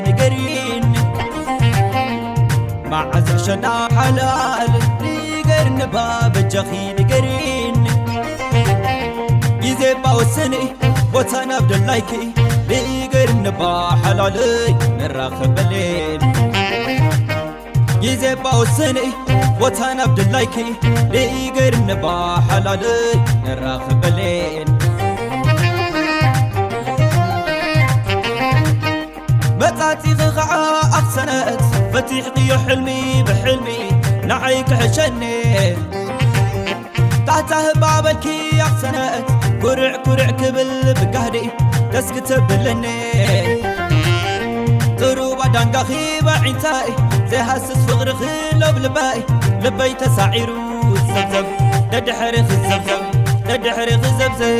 ንገሪኒ መዓዝ ሸና ሓላል ንገርኒ ባ በጃኺ ንገሪኒ ግዜ ባወሰኒ ቦታ ናብ ደላይኪ ንገርኒ ባ ሓላለይ ንራኸበሌን ግዜ ባወሰኒ ቦታ ናብ ደላይኪ ንገርኒ ባ ሓላለይ ንራኸበሌን መጻጺኺ ኸዓ ኣኽሰነት ፈቲሕክዮ ሕልሚ ብሕልሚ ንዓይ ክሕሸኒ ታሕታ ህባ በልኪ ኣኽሰነት ኩርዕ ኩርዕ ክብል ብጋህዲ ደስ ክተብለኒ ጥሩባ ዳንጋኺ በዒንታይ ዘይሃስስ ፍቕርኺ ሎብ ልባይ ልበይ ተሳዒሩ ዘብዘብ ደድሕሪ ክዘብዘብ ደድሕሪ ክዘብዘብ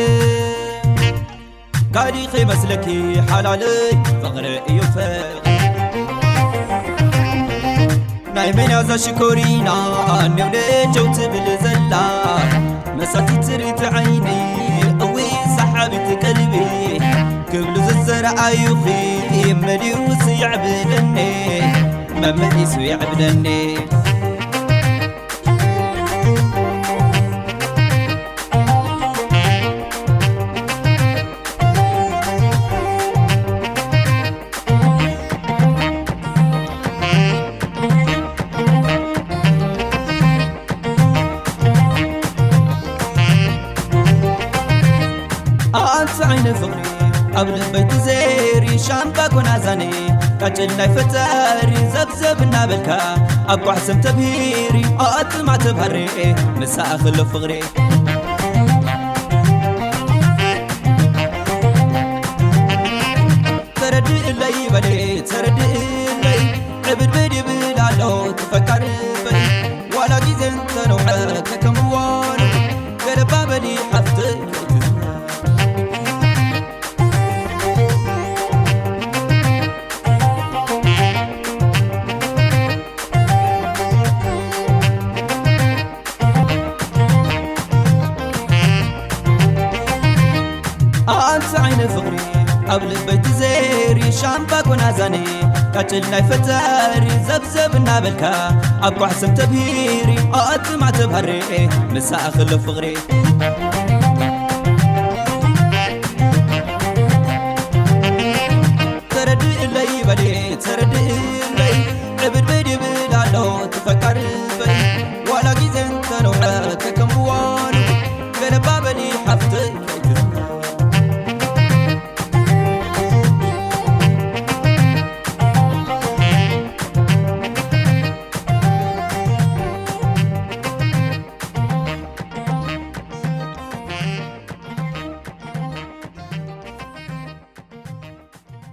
ካዲ ከይመስለኪ ሓላለይ ፍቕሪ እዩ ፍቕሪ ናይ መን እዛ ሽኮሪና ኣኔው ነጀው ትብል ዘላ መሳቲ ትርኢት ዓይኒ እዊ ሰሓቢት ቀልቢ ክብሉ ዝዘረኣዩኺ መሊኡስ የዕብደኒ መመሊሱ የዕብደኒ ኣንስ ዓይነ ፍቕሪ ኣብ ልበይ ትዘሪ ሻምባ ጎናዛኒ ቃጭል ናይ ፈጣሪ ዘብዘብ እናበልካ ኣብ ጓሕሰም ተብሂሪ ኣጥማ ተብሃሬ ምሳኣ ክሎ ፍቕሪ ተረድእለይ በሊ ተረድእለይ ዕብድብድ ይብል ኣሎ ተፈቃሪ በሊ ዋላ ግዜ እንተነውሐ ከከምዋኑ ገለባ በሊ ሓፍተይ ከይትዝና ኣንተ ዓይነ ፍቕሪ ኣብ ልበይ ትዘሪ ሻምባ ጎናዛኒ ቃጭል ናይ ፈጣሪ ዘብዘብ እናበልካ ኣብ ኳሕሰም ተብሂሪ ኣጥማ ተብሃሬ ምሳኣ ክሎ ፍቕሪ ተረድእለይ በሊ ተረድእለይ ዕብድብድ ይብል ኣሎ ትፈካርበይ ዋላ ግዜ እንተነውሐ ከከምዋኑ ገለባ በሊ ሓፍተይ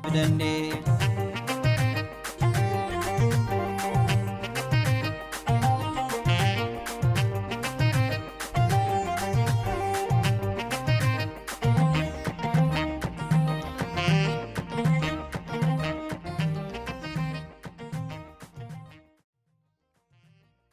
ብደኔ